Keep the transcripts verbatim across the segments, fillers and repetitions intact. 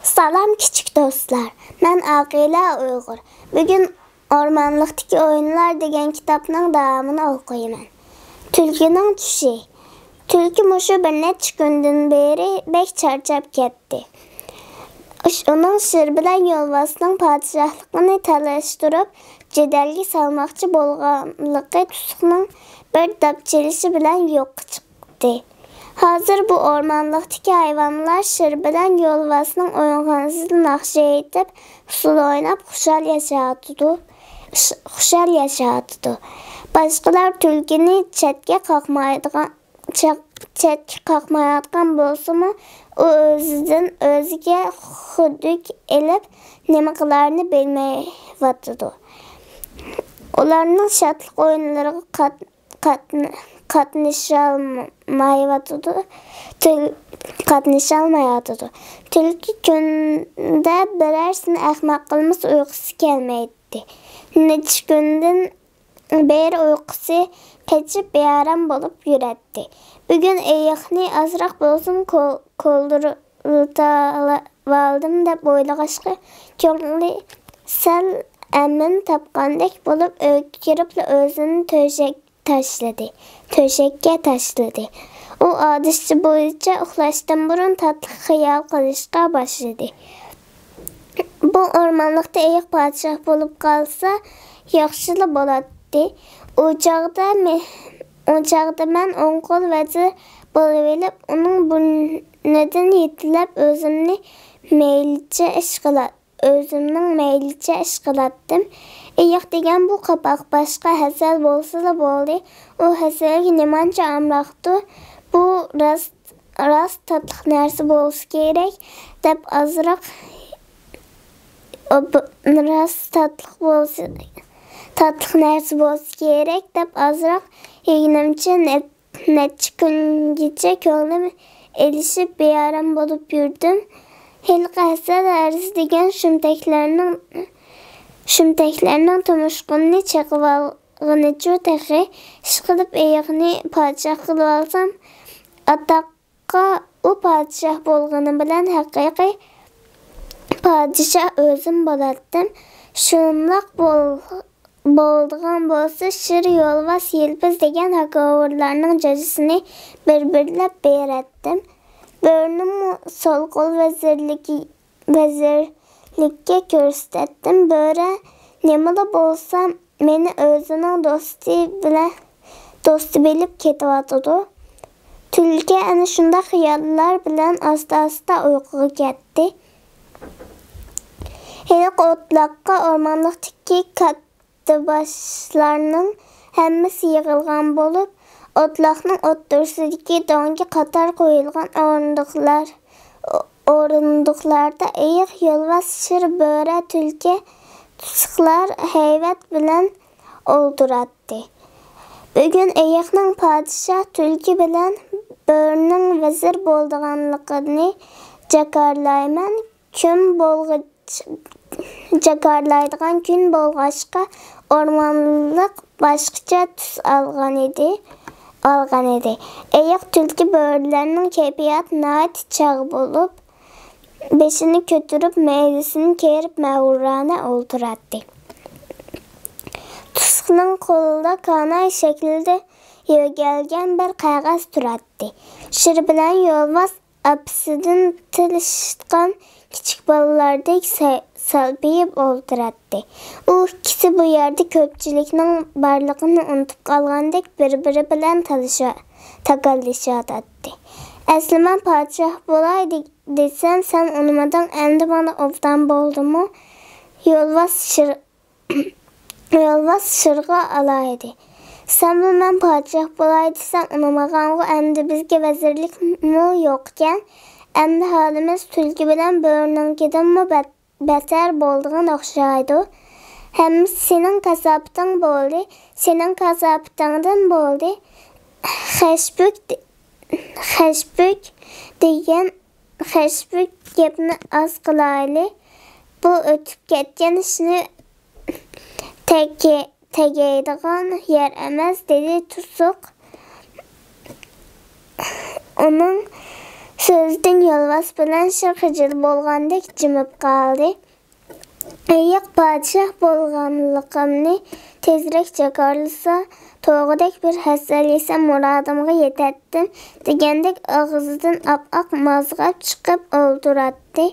سالام كىچىك دوستلار، مەن ئاقىلە ئۇيغۇر. بۈگۈن ئورمانلىقتىكى ئويۇنلار دېگەن كىتابنىڭ داۋامىنى ئوقۇيمەن. تۈلكىنىڭ چۈشى. تۈلكە مۇشۇ بىر نەچچە كۈندىن بېرى بەك چارچاپ كەتتى. ئۇنىڭ شىر بىلەن يولۋاسنىڭ پادىشاھلىقىنى تالاشتۇرۇپ، جېدەلگە سالماقچى بولغانلىقى تۇسۇقنىڭ بىر داپ چېلىشى بىلەن يوققا چىقتى. ھازىر بۇ ئورمانلىقتىكى ھايۋانلار شىر بىلەن يولۋاسنىڭ ئويۇنخانىسىدا ناخشا ئېيتىپ، ئۇسسۇل ئويناپ خۇشال ياشاۋاتىدۇ. خۇشال ياشاۋاتىدۇ. باشقىلار تۈلكىنى چەتكە قاقمايدىغان، چەت-، چەتكە قاقمايۋاتقان بولسىمۇ، ئۇ ئۆزىدىن ئۆزىگە خۇدۈك ئېلىپ، نېمە قىلارىنى بىلمەيۋاتىدۇ. ئۇلارنىڭ شادلىق ئويۇنلىرىغا قات-، قاتن-، قاتنىشالمايۋاتىدۇ. تۈل-، قاتنىشالمايۋاتىدۇ. تۈلكە كۈندە بىرەرسىنى ئەخمەق قىلمىسا ئۇيقۇسى كەلمەيتتى. نەچچە كۈندىن بېرى ئۇيقۇسى قېچىپ، بىئارام بولۇپ يۈرەتتى. بۈگۈن ئېيىقنى ئازراق بولسىمۇ كول-، كولدۇرلىتىۋالدىم دەپ ئويلىغاچقا، كۆڭلى سەل ئەمىن تاپقاندەك بولۇپ، ئۆيگە كىرىپلا ئۆزىنى تۆشەك تاشلىدى. تۆشەككە تاشلىدى. ئۇ ئادىتى بويىچە ئۇخلاشتىن بۇرۇن تاتلىق خىيال قىلىشقا باشلىدى. بۇ ئورمانلىقتا ئېيىق پادىشاھ بولۇپ قالسا، ياخشىلا بولاتتى. ئۇ چاغدا مې-، ئۇ چاغدا مەن ئوڭ قول ۋەزىر بولۇۋېلىپ، ئۇنىڭ بۇرنىدىن يېتىلەپ ئۆزۈمنى مەيلىچە ئىش قىلا-، ئۆزۈمنىڭ مەيلىچە ئىش قىلاتتىم. ئېيىق دېگەن بۇ قاپاق باشقا ھەسەل بولسىلا بولدى. ئۇ ھەسەلگە نېمانچە ئامراقتۇ؟ بۇ راست، راست تاتلىق نەرسە بولسا كېرەك، دەپ ئازراق، ئوب-، راست تاتلىق بولسا، تاتلىق نەرسە بولسا كېرەك، دەپ ئازراق يېگىنىمچە نەپ-، نەچچە كۈنگىچە كۆڭلۈم ئېلىشىپ، بىئارام بولۇپ يۈردۈم. ھېلىقى ھەسەل ھەرىسى دېگەن شۇمتەكلەرنىڭ، شۇمتەكلەرنىڭ تۇمشۇقۇمنى چېقىۋالغىنىچۇ تېخى. ئىشقىلىپ، ئېيىقنى پادىشاھ قىلىۋالسام، ئاتاققا ئۇ پادىشاھ بولغىنى بىلەن ھەقىقىي پادىشاھ ئۆزۈم بولاتتىم. شۇنداق بول-، بولىدىغان بولسا، شىر، يولۋاس، يىلپىز دېگەن ھاكاۋۇرلارنىڭ جاجىسىنى بىر-بىرلەپ بېرەتتىم. بۆرىنىمۇ سول قول ۋەزىرلىكى، ۋەزىرلىككە كۆرسىتەتتىم. بۆرە نېمىلا بولسا، مېنى ئۆزىنىڭ دوستى بىلەن، دوستى بىلىپ كېتىۋاتىدۇ. تۈلكە ئەنە شۇنداق خىياللار بىلەن ئاستا-ئاستا ئۇيقۇغا كەتتى. ھېلىقى ئوتلاققا ئورمانلىقتىكى كاتتا باشلارنىڭ ھەممىسى يىغىلغان بولۇپ، ئوتلاقنىڭ ئوتتۇرىسىدىكى دۆڭگە قاتار قويۇلغان ئورۇندۇقلار، ئورۇندۇقلاردا ئېيىق، يولۋاس، شىر، بۆرە، تۈلكە، تۇسۇقلار ھەيۋەت بىلەن ئولتۇراتتى. بۈگۈن ئېيىقنىڭ پادىشاھ، تۈلكە بىلەن بۆرىنىڭ ۋەزىر بولىدىغانلىقىنى جاكارلايمەن. كۈن بولغۇچ-، جاكارلايدىغان كۈن بولغاچقا، ئورمانلىق باشقىچە تۈس ئالغان ئىدى، ئالغان ئىدى. ئېيىق، تۈلكە، بۆرىلەرنىڭ كەيپىياتى ناھايىتى چاغ بولۇپ، بېشىنى كۆتۈرۈپ، مەيدىسىنى كېرىپ، مەغرۇرانە ئولتۇراتتى. تۇسۇقنىڭ قولىدا كاناي شەكلىدە يۆگەلگەن بىر قەغەز تۇراتتى. شىر بىلەن يولۋاس ئاپىسىدىن تىل ئىشىتقان كىچىك بالىلاردەك سە-، سالپىيىپ ئولتۇراتتى. ئۇ ئىككىسى بۇ يەردە كۆپچىلىكنىڭ بارلىقىنى ئۇنتۇپ قالغاندەك بىر-بىرى بىلەن تالىشا-، تاكاللىشىۋاتاتتى. ئەسلى مەن پادىشاھ بولاي دې-، دېسەم، سەن ئۇنىمىدىڭ، ئەمدى مانا ئوبدان بولدىمۇ؟ يولۋاس شىر-، يولۋاس شىرغا ئالايدى. سەنمۇ مەن پادىشاھ بولاي دېسەڭ ئۇنىمىغانغۇ، ئەمدى بىزگە ۋەزىرلىكمۇ يوقكەن. ئەمدى ھالىمىز تۈلكە بىلەن بۆرىنىڭكىدىنمۇ بەت-، بەتەر بولىدىغان ئوخشايدۇ. ھەممىسى سېنىڭ كاساپىتىڭ بولدى، سېنىڭ كاساپىتىڭدىن بولدى. خەشبۈك دې-، خەشبۈك دېگەن خەشبۈك گەپنى ئاز قىلايلى. بۇ ئۆتۈپ كەتكەن ئىشنى تەگە-، تەگەيدىغان يەر ئەمەس، دېدى تۇسۇق. ئۇنىڭ سۆزدىن يولۋاس بىلەن شىر خىجىل بولغاندەك جىمىپ قالدى. ئېيىق پادىشاھ بولغانلىقىمنى تېزرەك جاكارلىسا، توغىدەك بىر ھەسەل يېسەم مۇرادىمغا يېتەتتىم، دېگەندەك ئاغزىدىن ئاپئاق مازغاپ چىقىپ ئولتۇراتتى.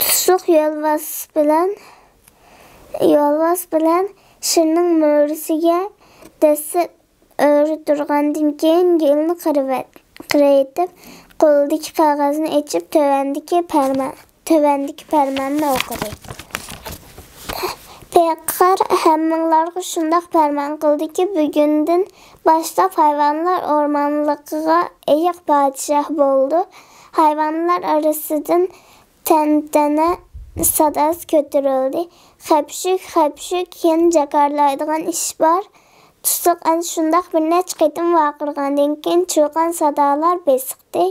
تۇسۇق يولۋاس بىلەن، يولۋاس بىلەن شىرنىڭ مۈرىسىگە دەسسەپ ئۆرە تۇرغاندىن كېيىن، گۈلنى قىرىۋەت-، قىرىۋېتىپ، قولىدىكى قەغەزنى ئېچىپ، تۆۋەندىكى پەرمان، تۆۋەندىكى پەرماننى ئوقۇدى. پېقىر ھەممىڭلارغا شۇنداق پەرمان قىلدىكى، بۈگۈندىن باشلاپ ھايۋانلار ئورمانلىقىغا ئېيىق پادىشاھ بولىدۇ. ھايۋانلار ئارىسىدىن تەنتەنە ساداسى كۆتۈرۈلدى. خەپشۈك، خەپشۈك، يەنە جاكارلايدىغان ئىش بار. تۇسۇق ئەنە شۇنداق بىر نەچچە قېتىم ۋارقىرىغاندىن كېيىن، چۇقان سادالار بېسىقتى.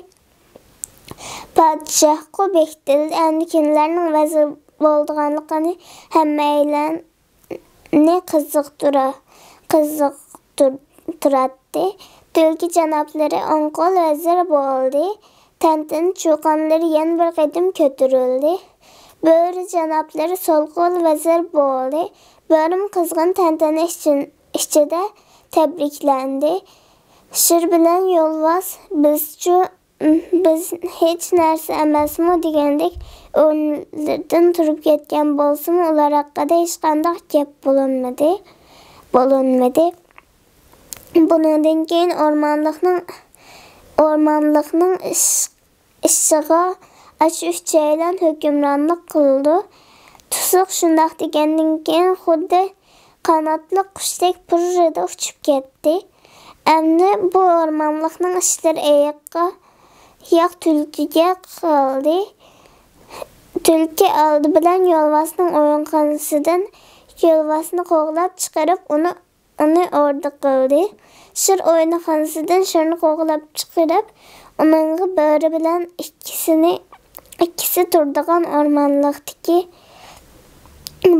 پادىشاھقۇ بېكىتىلدى. ئەمدى كىملەرنىڭ ۋەزىر بولىدىغانلىقىنى ھەممەيلەننى قىزىقتۇرا-، قىزىقتۇراتتى. تۈلكە جانابلىرى ئوڭ قول ۋەزىر بولدى. تەنتەنە چۇقانلىرى يەنە بىر قېتىم كۆتۈرۈلدى. بۆرە جانابلىرى سول قول ۋەزىر بولدى. بۆرىمۇ قىزغىن تەنتەنە ئىچىن-، ئىچىدە تەبرىكلەندى. شىر بىلەن يولۋاس، بىزچۇ، بىز ھېچ نەرسە ئەمەسمۇ دېگەندەك ئورۇنلىرىدىن تۇرۇپ كەتكەن بولسىمۇ، ئۇلار ھەققىدە ھېچقانداق گەپ بولۇنمىدى، بولۇنمىدى. بۇنىڭدىن كېيىن ئورمانلىقنىڭ، ئورمانلىقنىڭ ئىش-، ئىشىغا ئاشۇ ئۈچەيلەن ھۆكۈمرانلىق قىلىدۇ. تۇسۇق شۇنداق دېگەندىن كېيىن خۇددى قاناتلىق قۇشتەك پۇررىدە ئۇچۇپ كەتتى. ئەمدى بۇ ئورمانلىقنىڭ ئىشلىرى ئېيىققا، ياق تۈلكىگە قالدى. تۈلكە ئالدى بىلەن يولۋاسنىڭ ئويۇنخانىسىدىن يولۋاسنى قوغلاپ چىقىرىپ، ئۇنى، ئۇنى ئوردا قىلدى. شىر ئويۇنخانىسىدىن شىرنى قوغلاپ چىقىرىپ، ئۇنىڭغا بۆرە بىلەن ئىككىسىنى، ئىككىسى تۇرىدىغان ئورمانلىقتىكى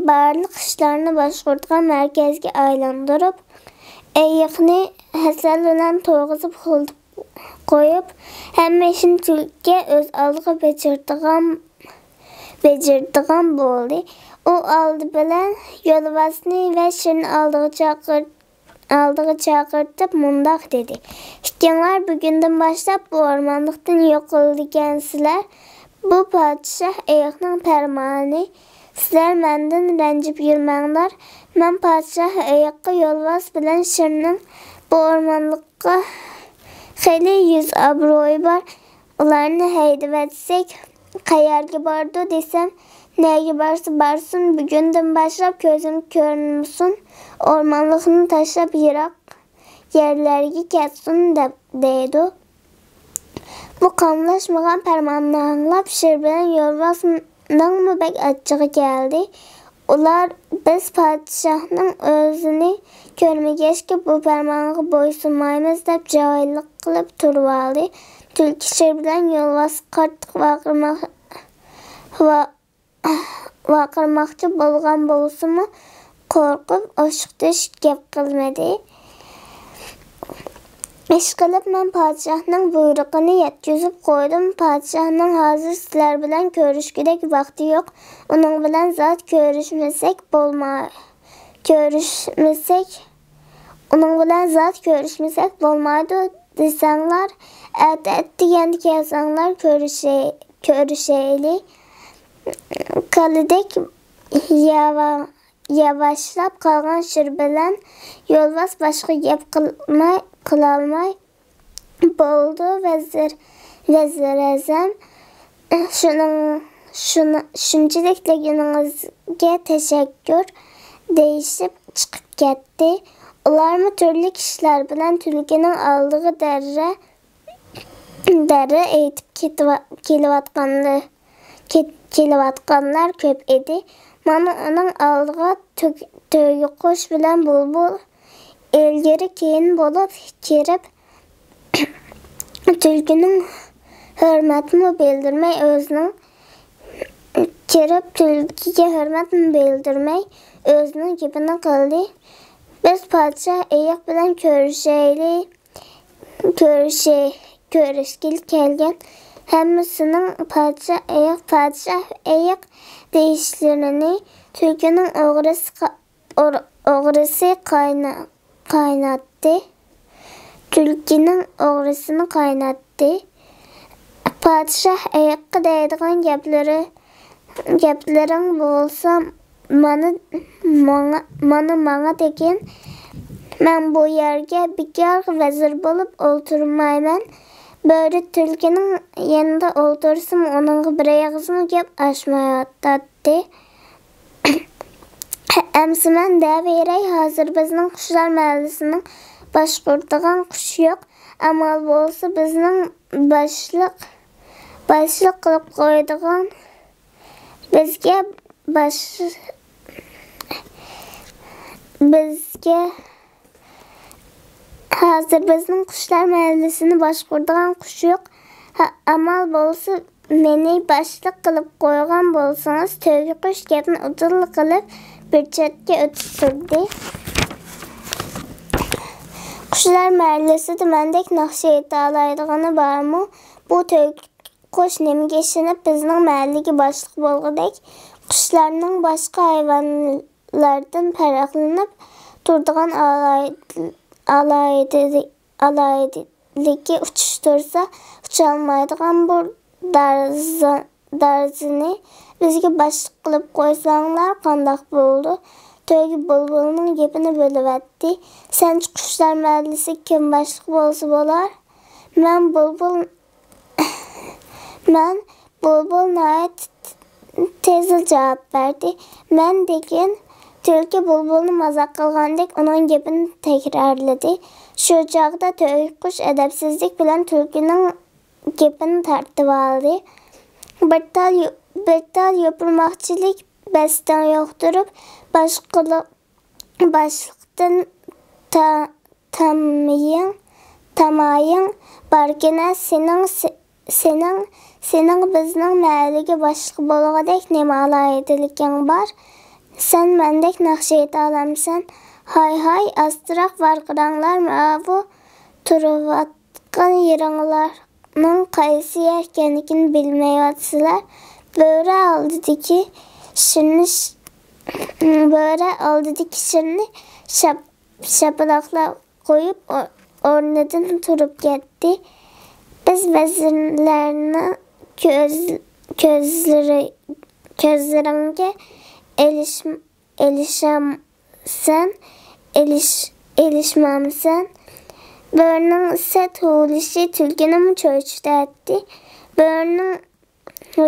بارلىق ئىشلارنى باشقۇرىدىغان مەركەزگە ئايلاندۇرۇپ، ئېيىقنى ھەسەل بىلەن توغرىزىپ خۇلدۇپ قويۇپ، ھەممە ئىشنى تۈلكە ئۆز ئالدىغا بېجىرىدىغان، بېجىرىدىغان بولدى. ئۇ ئالدى بىلەن يولۋاسنى ۋە شىرنى ئالدىغا چاقىر-، ئالدىغا چاقىرتىپ مۇنداق دېدى: «ئىككىڭلار بۈگۈندىن باشلاپ بۇ ئورمانلىقتىن يوقىلىدىكەنسىلەر. بۇ پادىشاھ ئېيىقنىڭ پەرمانى. سىلەر مەندىن رەنجىپ يۈرمەڭلار. مەن پادىشاھ ئېيىققا يولۋاس بىلەن شىرنىڭ بۇ ئورمانلىققا خېلى يۈز ئابرۇيى بار. ئۇلارنى ھەيدىۋەتسەك، قەيەرگە بارىدۇ دېسەم، نەگە بارسا بارسۇن، بۈگۈندىن باشلاپ كۆزۈم كۆرۈنمىسۇن، ئورمانلىقنى تاشلاپ يىراق يەرلەرگە كەتسۇن» دەپ دەيدۇ. بۇ قاملاشمىغان پەرماننى ئاڭلاپ، شىر بىلەن يولۋاسنىڭمۇ بەك ئاچچىقى كەلدى. ئۇلار: «بىز پادىشاھنىڭ ئۆزىنى كۆرمىگەچكە، بۇ پەرمانغا بويسۇنمايمىز» دەپ جاھىللىق قىلىپ تۇرۇۋالدى. تۈلكە شىر بىلەن يولۋاس قاتتىق ۋارقىرىماق-، ۋا-، ۋارقىرىماقچى بولغان بولسىمۇ، قورقۇپ ئوشۇق تۆشۈك گەپ قىلمىدى. «ئىشقىلىپ، مەن پادىشاھنىڭ بۇيرۇقىنى يەتكۈزۈپ قويدۇم. پادىشاھنىڭ ھازىر سىلەر بىلەن كۆرۈشكۈدەك ۋاقتى يوق. ئۇنىڭ بىلەن زادى كۆرۈشمىسەك بولماي-، كۆرۈشمىسەك، ئۇنىڭ بىلەن زادى كۆرۈشمىسەك بولمايدۇ دېسەڭلار، ئەتە ئەتىگەندە كەلسەڭلار، كۆرۈشەي-، كۆرۈشەيلى.» كالىدەك ياۋا-، ياۋاشلاپ قالغان شىر بىلەن يولۋاس باشقا گەپ قىلماي، قىلالماي، «بولدى، ۋەزىر، ۋەزىر ئەزەم، شۇنىڭ، شۇنى، شۇنچىلىك دېگىنىڭىزگە تەشەككۈر» دېيىشىپ چىقىپ كەتتى. ئۇلارمۇ تۈرلۈك ئىشلار بىلەن تۈلكىنىڭ ئالدىغا دەررە، دەررە ئېيتىپ كېتىۋا-، كېلىۋاتقانلار، كېت-، كېلىۋاتقانلار كۆپ ئىدى. مانا ئۇنىڭ ئالدىغا تۆگ-، تۆگە قۇش بىلەن بۇلبۇل ئىلگىرى كېيىن بولۇپ كىرىپ، تۈلكىنىڭ ھۆرمەتمۇ بىلدۈرمەي ئۆزىنىڭ، كىرىپ تۈلكىگە ھۆرمەتمۇ بىلدۈرمەي ئۆزىنىڭ گېپىنى قىلدى. «بىز پادىشاھ ئېيىق بىلەن كۆرۈشەيلى، كۆرۈشەي-، كۆرۈشكىلى كەلگەن ھەممىسىنىڭ «پادىشاھ ئېيىق، پادىشاھ ئېيىق» دېيىشلىرىنى تۈلكىنىڭ ئوغرىسى قا-، ئور-، ئوغرىسى قاينا-، قايناتتى. تۈلكىنىڭ ئوغرىسىنى قايناتتى. پادىشاھ ئېيىققا دەيدىغان گەپلىرى، گەپلىرىڭ بولسا مانا ماڭا، مانا ماڭا دېگىن. مەن بۇ يەرگە بىكار ۋەزىر بولۇپ ئولتۇرمايمەن. بۆرە تۈلكىنىڭ يېنىدا ئولتۇرسىمۇ، ئۇنىڭغا بىر ئېغىزمۇ گەپ ئاچمايۋاتاتتى. ئەمسە مەن دەۋېرەي، ھازىر بىزنىڭ قۇشلار مەھەللىسىنىڭ باشقۇرىدىغان قۇشى يوق. ئامال بولسا بىزنىڭ باشلىق، باشلىق قىلىپ قويىدىغان، بىزگە باش-، بىزگە ھازىر بىزنىڭ قۇشلار مەھەللىسىنى باشقۇرىدىغان قۇش يوق. ھە، ئامال بولسا مېنى باشلىق قىلىپ قويغان بولسىڭىز. تۆگە قۇش گەپنى ئۇدۇللا قىلىپ بىر چەتكە ئۆتۈپ تۇردى. قۇشلار مەھەللىسىدە مەندەك ناخشا ئېيتالايدىغىنى بارمۇ؟ بۇ تۆگە قۇش نېمىگە ئىشىنىپ بىزنىڭ مەھەللىگە باشلىق بولغۇدەك؟ قۇشلارنىڭ باشقا ھايۋانلاردىن پەرقلىنىپ تۇرىدىغان ئالاھىدە-، ئالاھىدىلىكى ئۇچۇشتۇرسا ئۇچالمايدىغان بۇ دارزا-، دارزىنى بىزگە باشلىق قىلىپ قويساڭلار قانداق بولىدۇ؟ تۆگە بۇلبۇلنىڭ گېپىنى بۆلۈۋەتتى. سەنچە قۇشلار مەھەللىسىگە كىم باشلىق بولسا بولار؟ مەن بۇلبۇل، مەن بۇلبۇل ناھايىتى تېزلا جاۋاب بەردى. مەن دېگەن تۈلكە بۇلبۇلنى مازاق قىلغاندەك ئۇنىڭ گېپىنى تەكرارلىدى. شۇ چاغدا تۆگە قۇش ئەدەپسىزلىك بىلەن تۈلكىنىڭ گېپىنى تارتىۋالدى. بىر تال يو-، بىر تال يوپۇرماقچىلىك بەستىڭ يوقتۇرۇپ، باشقىلىق-، باشلىقتىن تا-، تامىيىڭ، تامايىڭ باركىنە سېنىڭ، سېنىڭ، سېنىڭ بىزنىڭ مەھەللىگە باشلىق بولغۇدەك نېمە ئالاھىدىلىكىڭ بار؟ سەن مەندەك ناخشا ئېيتالامسەن؟ ھاي، ھاي، ئاستىراق ۋارقىراڭلار، ماۋۇ تۇرۇۋاتقان يېرىڭلارنىڭ قايسى يەر ئىكەنلىكىنى بىلمەيۋاتىسىلەر. بۆرە ئالدىدىكى شىرنى ش-، بۆرە ئالدىدىكى شىرنى شاپ-، شاپىلاقلاپ قويۇپ، ئو-، ئورنىدىن تۇرۇپ كەتتى. بىز ۋەزىرلەرنىڭ كۆز-، كۆزلىرى، كۆزلىرىڭگە ئېلىش-، ئېلىشامسەن، ئېلىش-، ئېلىشمامسەن؟ بۆرىنىڭ سەت ھۇۋلىشى تۈلكىنىمۇ چۆچۈتەتتى. بۆرىنىڭ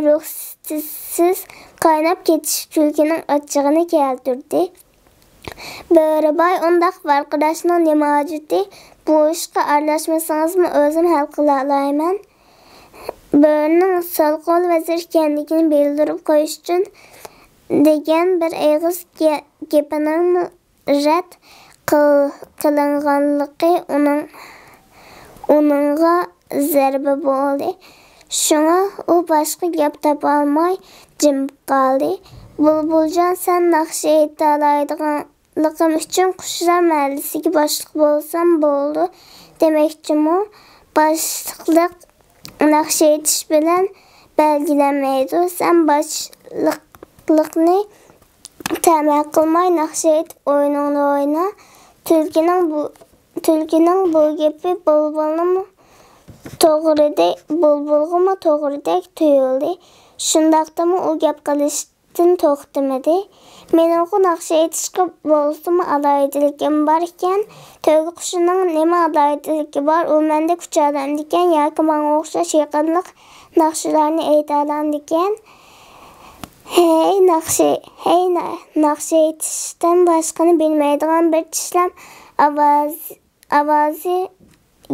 رۇخسىتىسىز قايناپ كېتىشى تۈلكىنىڭ ئاچچىقىنى كەلتۈردى. بۆرىباي، ئۇنداق ۋارقىراشنىڭ نېمە ھاجىتى؟ بۇ ئىشقا ئارىلاشمىسىڭىزمۇ ئۆزۈم ھەل قىلالايمەن. بۆرىنىڭ سول قول ۋەزىر ئىكەنلىكىنى بىلدۈرۈپ قويۇش ئۈچۈن دېگەن بىر ئېغىز گە-، گېپىنىڭمۇ رەت قىل-، قىلىنغانلىقى ئۇنىڭ، ئۇنىڭغا زەربە بولدى. شۇڭا ئۇ باشقا گەپ تاپالماي جىمىپ قالدى. بۇلبۇلجان، سەن ناخشا ئېيتالايدىغانلىقىم ئۈچۈن قۇشلار مەھەللىسىگە باشلىق بولسام بولىدۇ دېمەكچىمۇ؟ باشلىقلىق ناخشا ئېيتىش بىلەن بەلگىلەنمەيدۇ. سەن باشلىقلىقنى تەمە قىلماي، ناخشا ئېيتىپ ئويۇنۇڭنى ئوينا. تۈلكىنىڭ بۇ، تۈلكىنىڭ بۇ گېپى بۇلبۇلنىمۇ توغرىدى، بۇلبۇلغىمۇ توغرىدەك تۇيۇلدى. شۇنداقتىمۇ ئۇ گەپ قىلىشتىن توختىمىدى. مېنىڭغۇ ناخشا ئېيتىشقا بولسىمۇ ئالاھىدىلىكىم بار ئىكەن. تۆگە قۇشىنىڭ نېمە ئالاھىدىلىكى بار؟ ئۇ مەندەك ئۇچالامدىكەن ياكى ماڭا ئوخشاش يېقىملىق ناخشىلارنى ئېيتالامدىكەن؟ ھەي ناخشا، ھەي نا-، ناخشا ئېيتىشتىن باشقىنى بىلمەيدىغان بىر چىشلام ئاۋاز-، ئاۋازى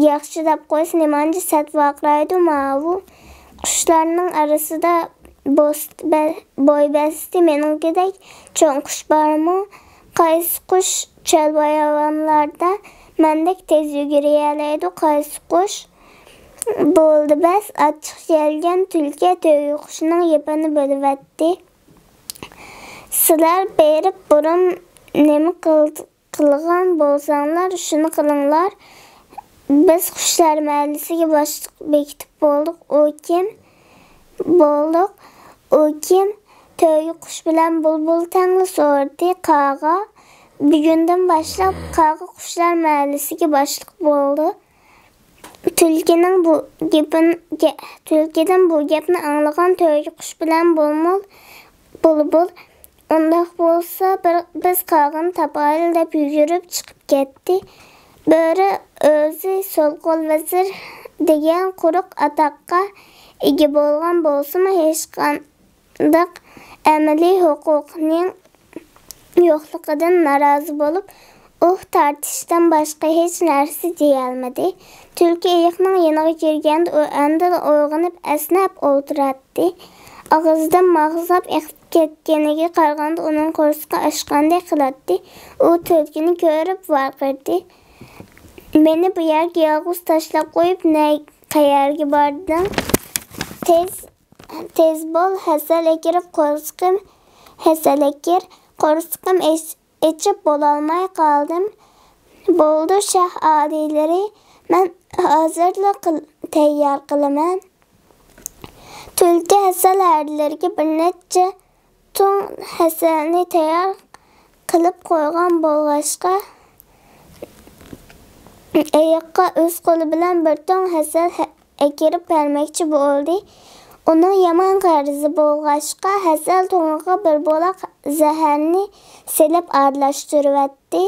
ياخشى دەپ قويسا نېمانچە سەت ۋارقىرايدۇ ماۋۇ. قۇشلارنىڭ ئارىسىدا بوست-، بە-، بوي بەستى مېنىڭكىدەك چوڭ قۇش بارمۇ؟ قايسى قۇش چۆل باياۋانلاردا مەندەك تېز يۈگۈرۈۋېلەيدۇ؟ قايسى قۇش؟ بولدى بەس، ئاچچىق يەلگەن تۈلكە تۆگە قۇشىنىڭ گېپىنى بۆلۈۋەتتى. سىلەر بېرىپ بۇرۇن نېمە قىل-، قىلغان بولساڭلار، شۇنى قىلىڭلار. بىز قۇشلار مەھەللىسىگە باشلىق بېكىتىپ بولدۇق. ئۇ كىم؟ بولدۇق. ئۇ كىم؟ تۆگە قۇش بىلەن بۇلبۇل تەڭلا سورىدى قاغا. بۈگۈندىن باشلاپ قاغا قۇشلار مەھەللىسىگە باشلىق بولدى. تۈلكىنىڭ بۇ گېپىن-، گە-، تۈلكىدىن بۇ گەپنى ئاڭلىغان تۆگە قۇش بىلەن بۇلبۇل، بۇلبۇل، «ئۇنداق بولسا، بىر، بىز قاغىنى تاپايلى» دەپ يۈگۈرۈپ چىقىپ كەتتى. بۆرە ئۆزى سول قول ۋەزىر دېگەن قۇرۇق ئاتاققا ئىگە بولغان بولسىمۇ، ھېچقانداق ئەمەلىي ھوقۇقنىڭ يوقلۇقىدىن نارازى بولۇپ، ئۇھ تارتىشتىن باشقا ھېچ نەرسە دېيەلمىدى. تۈلكە ئېيىقنىڭ يېنىغا كىرگەندە، ئۇ ئەمدىلا ئويغىنىپ، ئەسنەپ ئولتۇراتتى. ئاغزىدىن ماغزاپ ئېقىپ كەتكىنىگە قارىغاندا، ئۇنىڭ قورسىقى ئاچقاندەك قىلاتتى. ئۇ تۈلكىنى كۆرۈپ ۋارقىرىدى: «مېنى بۇ يەرگە يالغۇز تاشلاپ قويۇپ، نە-، قەيەرگە باردىڭ؟ تېز، تېز بول، ھەسەل ئەكىرىپ قورسىقىم، ھەسەل ئەكىر، قورسىقىم ئېچ-، ئېچىپ بولالماي قالدىم.» «بولدى، شاھ ئالىيلىرى، مەن ھازىرلا قىل-، تەييار قىلىمەن.» تۈلكە ھەسەل ھەرىلىرىگە بىر نەچچە تۇڭ ھەسەلنى تەييار قىلىپ قويغان بولغاچقا، ئېيىققا ئۆز قولى بىلەن بىر تۇڭ ھەسەل ھە-، ئەكىرىپ بەرمەكچى بولدى. ئۇنىڭ يامان غەرىزى بولغاچقا، ھەسەل تۇڭىغا بىر بولاق زەھەرنى سېلىپ ئارىلاشتۇرۇۋەتتى.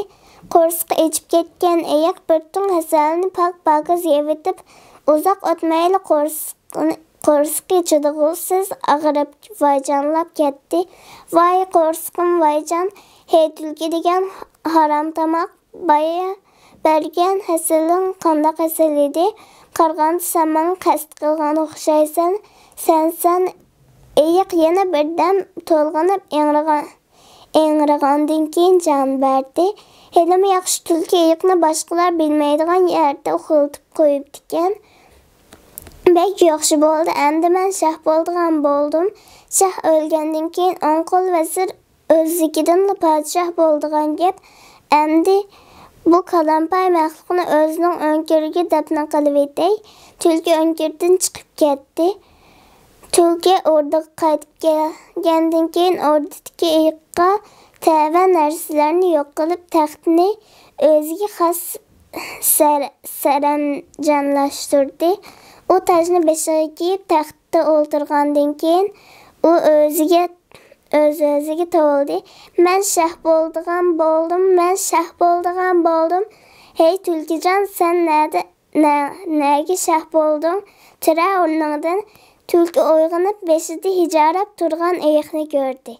قورسىقى ئېچىپ كەتكەن ئېيىق بىر تۇڭ ھەسەلنى پاك-پاكىز يەۋېتىپ، ئۇزاق ئۆتمەيلا قورسىقىنى، قورسىقى چىدىغۇسىز ئاغرىپ ۋايجانلاپ كەتتى. «ۋاي قورسىقىم ۋايجان، ھەي تۈلكە دېگەن ھارام تاماق، بايا بەرگەن ھەسىلىڭ قانداق ھەسىل ئىدى؟ قارىغاندا سەن ماڭا قەست قىلغان ئوخشايسەن. سەن، سەن.» ئېيىق يەنە بىردەم تولغىنىپ ئىڭرىغان، ئىڭرىغاندىن كېيىن جان بەردى. ھېلىمۇ ياخشى، تۈلكە ئېيىقنى باشقىلار بىلمەيدىغان يەردە ئۇخلىتىپ قويۇپتىكەن. «بەك ياخشى بولدى، ئەمدى مەن شاھ بولىدىغان بولدۇم. شاھ ئۆلگەندىن كېيىن ئوڭ قول ۋەزىر ئۆزلۈكىدىنلا پادىشاھ بولىدىغان گەپ. ئەمدى بۇ كالامپاي مەخلۇقنى ئۆزىنىڭ ئۆڭكۈرىگە دەپنە قىلىۋېتەي.» تۈلكە ئۆڭكۈردىن چىقىپ كەتتى. تۈلكە ئوردىغا قايتىپ كەلگەندىن كېيىن، ئوردىدىكى ئېيىققا تەۋە نەرسىلەرنى يوق قىلىپ، تەختنى ئۆزىگە خاس سەر-، سەرەمجانلاشتۇردى. ئۇ تاجنى بېشىغا كىيىپ، تەختتە ئولتۇرغاندىن كېيىن، ئۇ ئۆزىگە، ئۆز-ئۆزىگە توۋلىدى: «مەن شاھ بولىدىغان بولدۇم، مەن شاھ بولىدىغان بولدۇم. ھەي تۈلكىجان، سەن نەدە، نە-، نەگە شاھ بولدۇڭ؟ تۇرە ئورنۇڭدىن.» تۈلكە ئويغىنىپ، بېشىدا ھىجايراپ تۇرغان ئېيىقنى كۆردى.